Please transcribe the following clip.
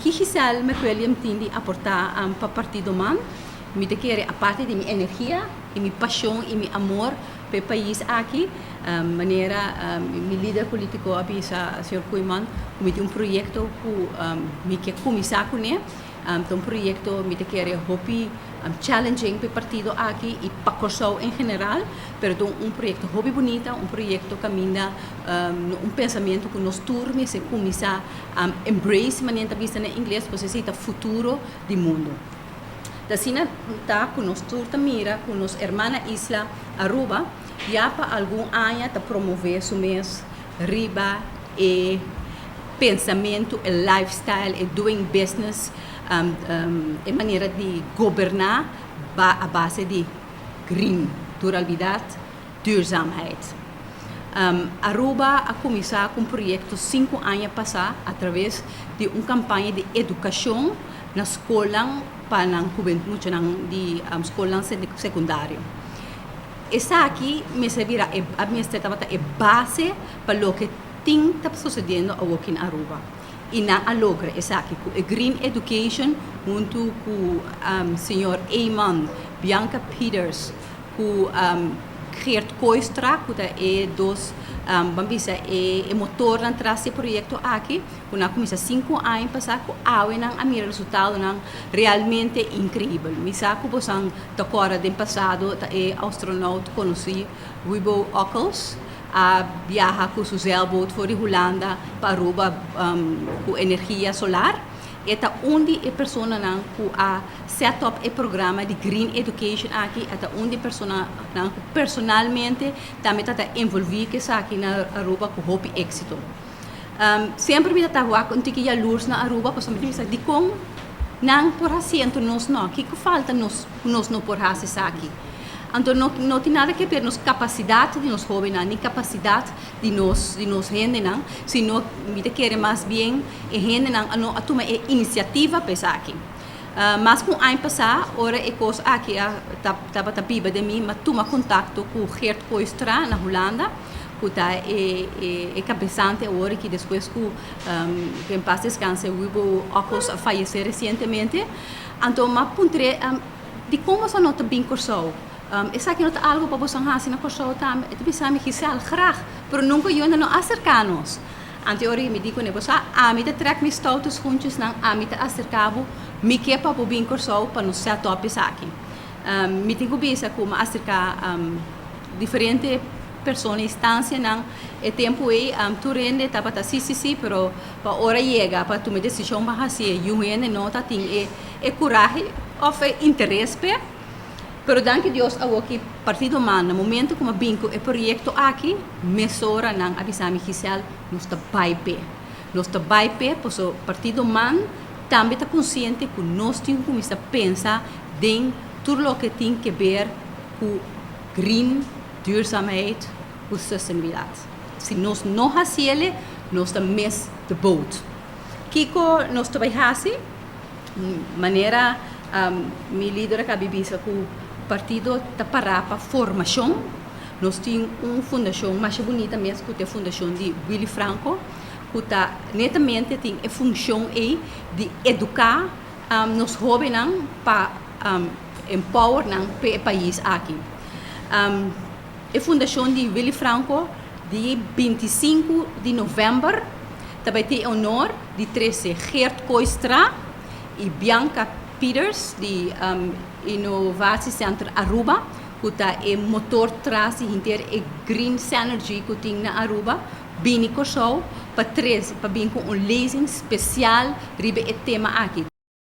Ki Giselle McWilliam tin di aportá pa Partido man? Mi ta kere aparte di mi energia i mi pashon i mi amor pa e pais aki, manera mi lider polítiko a bisa, señor Koeiman, ku mi tin un proyekto ku mi ke kuminsá kuné. Ta un proyekto mi ta kere hopi challenging pa e partido aki i pa Kòrsou en general, pero ta un proyekto hopi bunita, un proyekto kaminda un pensamentu ku nos tur mester kuminsá embrace, manera ta bisa na ingles, pasobra esei ta futuro di mundu. Ta asina ta ku nos tur ta mira ku nos hermana isla Aruba ya pa algun aña ta promové su mes riba e pensamentu, e lifestyle, e doing business, e manera di goberná a base di green, duralbidat, duurzaamheid. Aruba a kuminsá ku un proyekto 5 aña pasá a traves di un kampaña di edukashon na skolnan pa nan muchanan di skolnan sekundario. Esaki mester bira e mester tabata e base pa loke tin ta susediendo awor aki na Aruba. I nan a logra esaki ku e Green Education huntu ku señor Eman, Bianca Peters, ku Geert Kooistra, ku ta e dos, ban bisa, e motornan tras di e proyekto aki, ku nan a kuminsá 5 aña pasá, ku awe nan a mira resultadonan realmente inkreibel. Mi sa ku boso ta kòrda den pasado ta e astronaut konosí Wubbo Ockels a biaha ku su zeilboot for di Hulanda pa Aruba ku energia solar. E ta un di e personanan ku a set up e programa di Green Education aki, e ta un di e personanan ku personalmente tambe ta envolví ku esaki na Aruba ku hopi éksito. Semper mi ta wak un tiki yalurs na Aruba pasobra mi ta bisa dikon nan por hasi anto nos no, kiko falta nos ku nos no por hasi esaki? Anto no tin nada ke ver nos kapasidat di nos hóbennan ni kapasidat di nos hendenan, sino mi ta kere mas bien e hendenan no a tuma e inisiativa pa esaki. Mas ku un aña pasá ora e kos aki a tabata biba den mi, mi a tuma kontakto ku Geert Kooistra na Hulanda, ku ta e kabesante awor aki despues ku, ku en paz descanse, Wubbo Ockels a fayesé resientemente. Anto mi a puntr'é dikon boso no ta bin Kòrsou? Esaki no ta algu pa boso hasi na Kòrsou tambe? E ta bisa mi, Giselle, graag, pero nunka yunda no aserká nos. Anto ora mi di kuné, bo sa, ami ta trèk mi stoute schoentjesnan, ami ta aserká bo, mi ke pa bo bin Kòrsou pa nos set up esaki. Mi tin ku bisa ku mi a aserká diferente persona, instansianan e tempu ei, tur hende tabata si, si, si, pero pa ora yega pa tuma e desishon pa hasié, yu hende no ta tin e kurahe òf e interes p'e. Pero danki Dios awoki Partido man na momento ku mi a bin ku e proyekto aki, mesora nan a bisa mi, Giselle, nos ta bai p'e. Nos ta bai p'e pasobra Partido man tambe ta konsiente ku nos tin ku kuminsá pensa den tur loke tin ke ber ku green, duurzaamheid, ku sostenibilidat. Si nos no hasiele, nos ta miss the boat. Kiko nos ta bai hasi? Manera mi lider a kaba di bisa ku partido ta pará pa formashon, nos tin un fundashon masha bunita mes ku ta e fundashon di Willy Franco ku ta netamente tin e funshon ei di eduká nos hóbennan pa empower nan pa e pais aki. E fundashon di Willy Franco di 25 di novèmber ta bai tin e honor di trese Geert Kooistra i Bianca Peters di Innovatiecentrum Aruba, ku ta e motor tras di henter e Green Synergy ku tin na Aruba, bini Kòrsou pa trese pa bin ku un lezing spesial riba e tema aki.